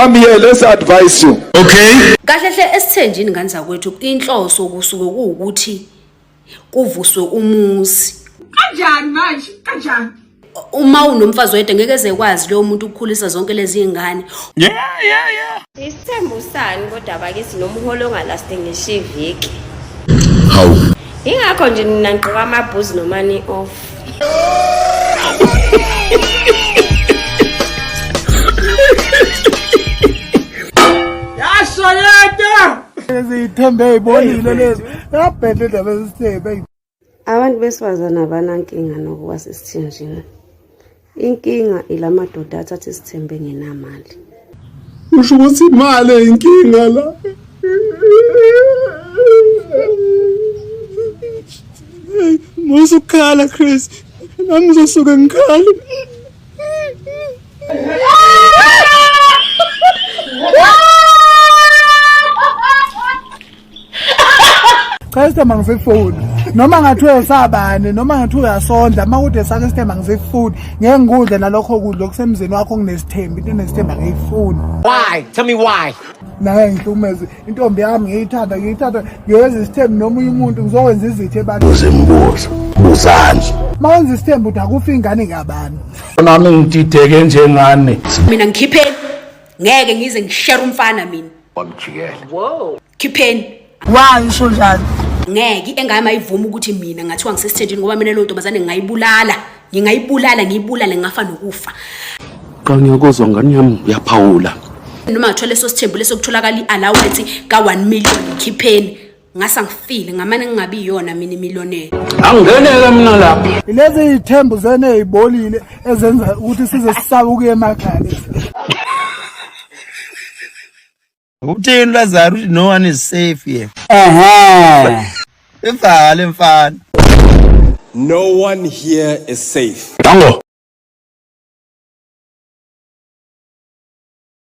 Come here, let's advise you. Okay. Kahle hle esithenjini ngane zakwethu inhloso kusuke kuwukuthi kuvuswe umuzi. Kanjani manje? Kanjani? Uma unomfazi oyedwa ngeke eze kwazi lowo muntu ukukhulisa zonke lezi ngane. Yeah. Isithembu sani kodwa bakithi nomholo ongalasti ngisho iviki. Hawu. Ingakho nje nina ngigqoka amabhuzi noma ni off. Yasho yedwa. Lezi ey'bolile lezi. Yabhedla indaba ezithembe. Abantu besifazane abanankinga nokuba sesithenjini. Inkinga ilamadoda athatha isithembu engenamali. Usho ukuthi imali inkinga la. Musa ukukhala Chris. Nami ngizosuke ngikhale. Cha, isithembu angisifuni. Noma ngathiwa esabani, noma ngathiwa uyasondla, uma kude sakhe isithembu angisifuni. Ngeke ngikudle nalokho kudla okusemzini wakho kunesithembu, into enesithembu angiyifuni. Why? Tell me why. Naye ngihlukumeze intombi yami, ngiyithanda, ngiyithanda, ngiyoyenza isithembu nomunye umuntu, ngizokwenza izitha ebantwini. Uzimbuzo. Buzani. Uma wenza isithembu uthi akufa ingane kabani. Nami ngidideke njengani. Mina ngikhipheni. Ngeke ngize ngishare umfana mina. Wamjikela. Khipheni. Why usho njalo? Ngeke engami ayivuma ukuthi mina ngathiwa ngisesithenjini ngoba mina leyo ntombazane ngingayibulala. Ngingayibulala, ngiyibulale ngafa nokufa. Cha, ngiyakuzwa ngane yami, uyaphawula. Noma ngathola leso sithembu leso kutholakala i-allowance ka-1 million, ngikhipheni. Ngasa ngifile ngamane ngingabi yiyona mina imillionaire. Angingeneke mina lapha. Lezi iy'thembu zene ey'bolile ezenza ukuthi size sisabe ukuya emakhaya lezi. Uthini Lazaro, uthi no one is safe here. Ehhe. Ivale mfana. No one here is safe. Dango.